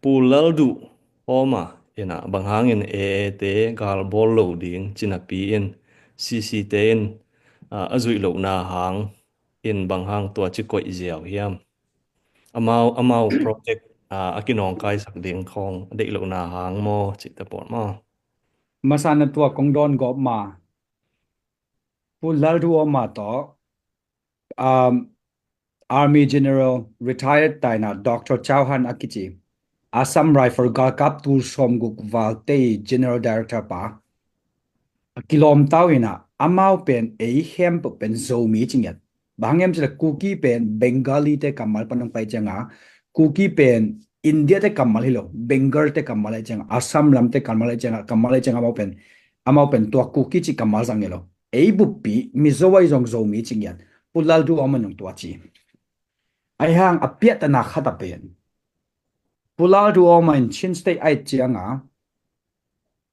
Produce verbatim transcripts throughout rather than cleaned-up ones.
Pu Lalduh Awma in ah bang hangin A A te gal bawl lo ding ci napi in C C te in, ah, a zuih lohna hang in bang hang tua ci koih ziau hiam? Amau, amau project, ah, a kinawngkaisak ding khawng a deih lohna hang maw, cihte pawl maw? Masa na tua kong dawn gawp ma. Pu Lalduh Awma tawh, um, Army General retired taina Doctor Chauhan a kici Assam Rifle galkap tul sawmguk valte General Director pa a kilawm tau in ah, amau pen ei khempeuh pen Zomi ci ngiat. Bang hang hiam cih leh Kuki pen Bengali te kammal pan hong pai ciang a, Kuki pen India te kammal hi lo, Bengal te kammal hi ciang a, Assam lam te kammal hi ciang a, kammal hi ciang a, amau pen, amau pen tua Kuki cih kammal zang hi lo. Ei buppi Mizo ahi zong Zomi ci ngiat. Pu Lalduh Awma in hong tua ci. Ahi hang a piahtana khat a pen Pu Lalduh Awma in Chin State a et ciang a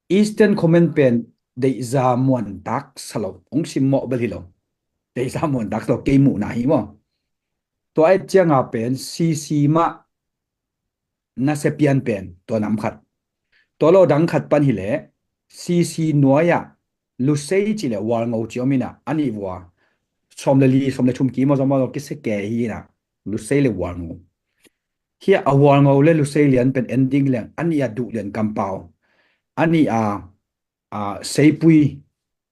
Eastern Command pen deihza muantak sa lo, hong simmawh bel hi lo. Deihza muantak sa lo, kei muhna hi maw. Tua et ciang a pen C C mah nasia pian pen tua nam khat. Tua lo dang khat pan hi leh C C nuai ah Lusei cih leh Walngo ci om in ah, a nih vua sawm le li, sawm le thum ki maw, zong maw, zong kisia kei hi in ah, Lusei le Walngo. Hi a Walngo le Lusei lian pen en ding leng, a nih a Duhlian kampau, a nih a, a, Seipui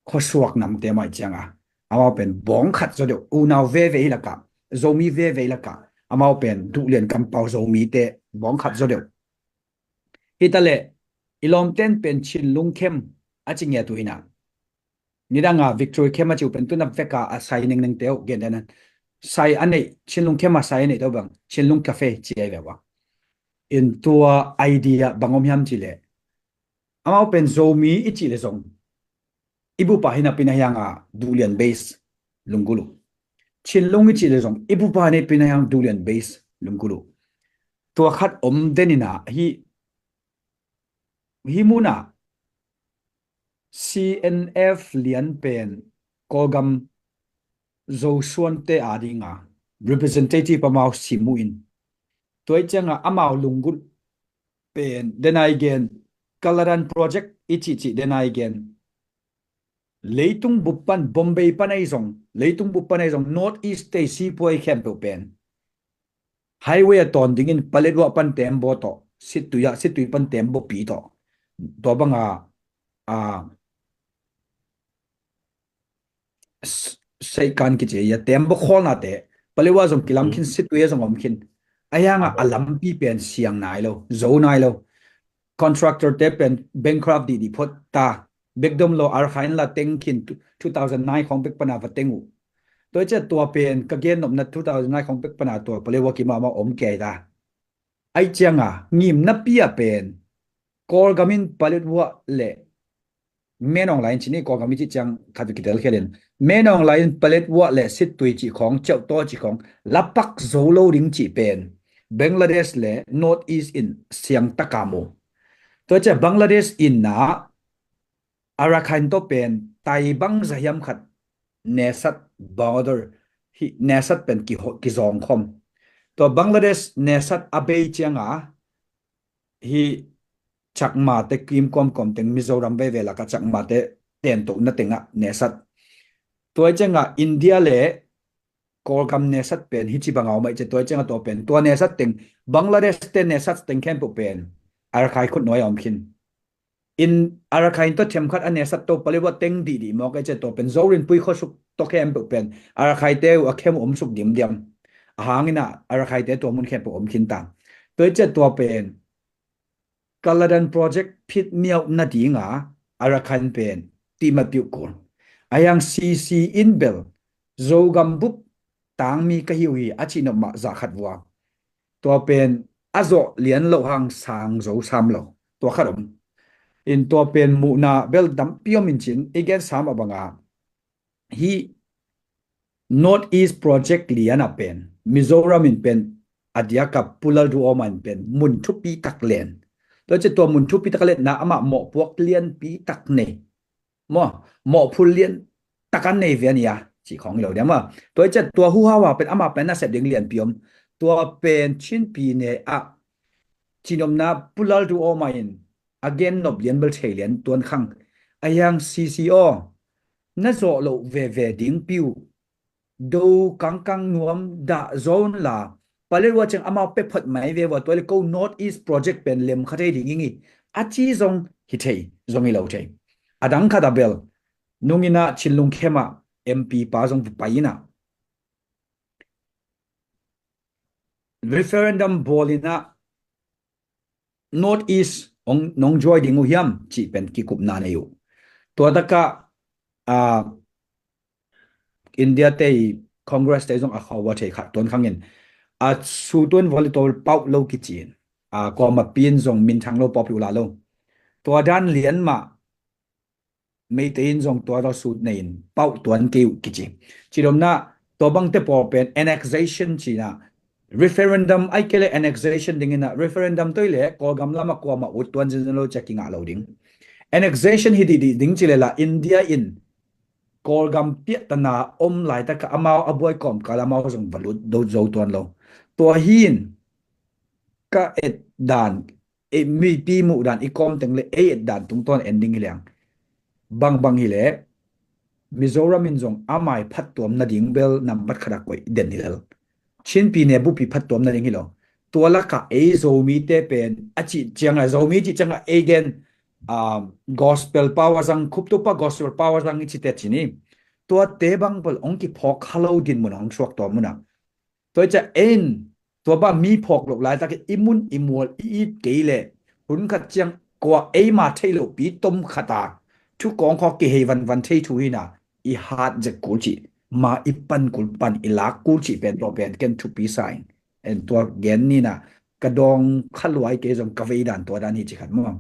khuasuak namte mah hi ciang a, amau pen bawng khat zaw deuh, unau veve hi lakah, Zomi veve hi lakah, amau pen Duhlian kampau Zomite bawng khat zaw deuh. Hi ta leh, i lawmten pen Chin Lungkhem a ci ngiat uh hi in ah. Nidang a Victory Camp a ci uh pen tu na vek a, a sai nengneng te uh gen den an. Sai a neih, Chin Lungkhem a sai a neih te uh bang Chin Lung Cafe ci a hi ve ua. In tua idea bang om hiam cih leh, amau pen Zomi i cih leh zong i bup a hi napi in ah hiang a Duhlian base lunggulh uh. Chin Lung i cih leh zong i bup a hi napi in ah hiang Duhlian base lunggulh uh. Tua khat om den in ah hi, hi mun ah C N F lian pen Kawlgam Zosuante a ding a representative amau sim uh in. Tua hi ciang a amau lunggulh pen, den a i gen, Kaladan Project i cihcih den a i gen. Leitung bup pan, Bombay pan ahi zong, leitung bup pan ahi zong, North East te sipuai khempeuh pen highway a tawn dingin Paletwa pan Tembaw tawh, Sittui ah, Sittui pan Tembaw pi tawh, tua bang a, a, s-, Seikan kici a, Tembaw khawlnate, Paletwa zong kilam khin, Sittui a zong om khin. Ahi hang a, a lampi pen siang nai lo, zo nai lo. Contractor te pen bankrupt dihdih phot ta. Bek dom lo, Arkha in la teng khin, two thousand nine khawng bek pan a va teng uh. Tua hi ciah tua pen ka gen nopna, two thousand nine khawng bek pan a tua Paletwa kim a amau om kei ta. Ahi ciang a, ngimna pi a pen Kawlgam in Paletwa le Menawng lai in ci ni, Kawlgam i cih ciang khat kitel khial in, Menawng lai in Paletwa le Sittui cih khawng, Ceuhtaw cih khawng la pak zo lo ding cih pen Bangladesh le North East in siang tak a mu. Tua hi ciah Bangladesh in a Arakan tawh pen tai bangzah hiam khat nesat, border hi, nesat pen kiho-, kizawng khawm. Tua Bangladesh nesat a bei ciang a, hi Chakmate kim kawmkawm teng, Mizoram veivei lak a Chakmate tentohna teng ah nesat. Tua hi ciang a India le Kawlgam nesat pen hi ci bang a om ahih ciah, tua hi ciang a tua pen, tua nesat teng, Bangladesh te nesat teng khempeuh pen Arakai khut nuai a om khin. In Arakai in tua themkhat a nesat to Paletwa teng dihdih mawk ahih ciah, tua pen Zorinpui khuasuk tawh khempeuh pen Arakai te uh a khem uh om suk dimdiam. A hang in a Arakai te tua mun khempeuh om khin ta. Tua hi ciah tua pen Kaladan Project phit miauh nading a Arakan pen tihmat piuh kul. Ahi hang C C in bel Zogam bup tangmi ka hi uh hi a cih nop mah zah khat vua. Tua pen a zawh lian loh hang sang zo sam lo. Tua khat om. In tua pen muhna bel tampi om in cin, i gen sam a bang a, hi North East Project lian a pen Mizoram in pen a diak a Pu Lalduhawma in pen mun thupi tak len. Tua hi ciah tua mun thupi tak a lenna amah mawhpuak lianpi tak nei. Maw, mawhphul lian tak a nei ve a ni a, cih khawng hi lo diam a. Tua hi ciah tua huhau a pen amah pen a sep ding lianpi om. Tua pen Chin pi ne ah Cihnopna pulal tu aw mah in a gen nop lian bel thei lian tuan khang. A hiang C C aw, na zawh loh veve ding piu, do kangkang nuam dah zawn la, pale rua ciang amau pe phot mai ve ua, tua le ko North East Project pen lem kha thei ding ing i, a ci zong hi thei, zong hi lo thei. A dang khat a bel nungina Chinlung khema M P pa zong pai ina referendum bawlina North East ong nong joy ding uh hiam cih pen kikupna nei uh. Tua taka a India te i Congress te zong a khawva thei khat tuan khangin a su tuan voli tua pauh lo kici in a kawma pin zong minthang lo pawpi ula lo. Tua dan lian mah Meitei in zong tua tawh sut nei in pauh tuan kei uh kici. Cidomna tua bangte pawl pen annexation cina referendum ai kei le annexation dingina referendum toi le Kawlgam lama kuama ut tuan zinzin lo cia kingah lo ding. Annexation hi dihdih ding ci lela India in Kawlgam piahtana om laitaka amau a buai kawmkal amau zong va lut do zo tuan lo. Tua hi in ka et dan ei mipi muh dan i kawm teng le ei et dan tungtawn en ding hi leng. Bangbang hi le Mizoram in zong a mai phattuam nading bel nambat khat a koih den hi lel. Chinpi ne bupi phattuam nading hi lo. Tua laka ei Zomite pen a cih cianga Zomi cih cianga ei gen gospel pau a zang khuptupa gospel pau a zang i cite cini. Tuate bang bel ong kiphawk halo dinmun ong suak tua muna. Tua i ca ein tua ba mi phawk loh laitaka i mun i mual i it kei le hun khat ciang kua eima thei lopi tom khata thu kawng khaw kihei vanvan thei thu hina i hat zek kul cih ma i pan kul pan i lak kul cih pen tua pen ken thupi sa in en tua gen nina ka dawng khaluai kei zong ka vei dan tua dan hi ci khat maw.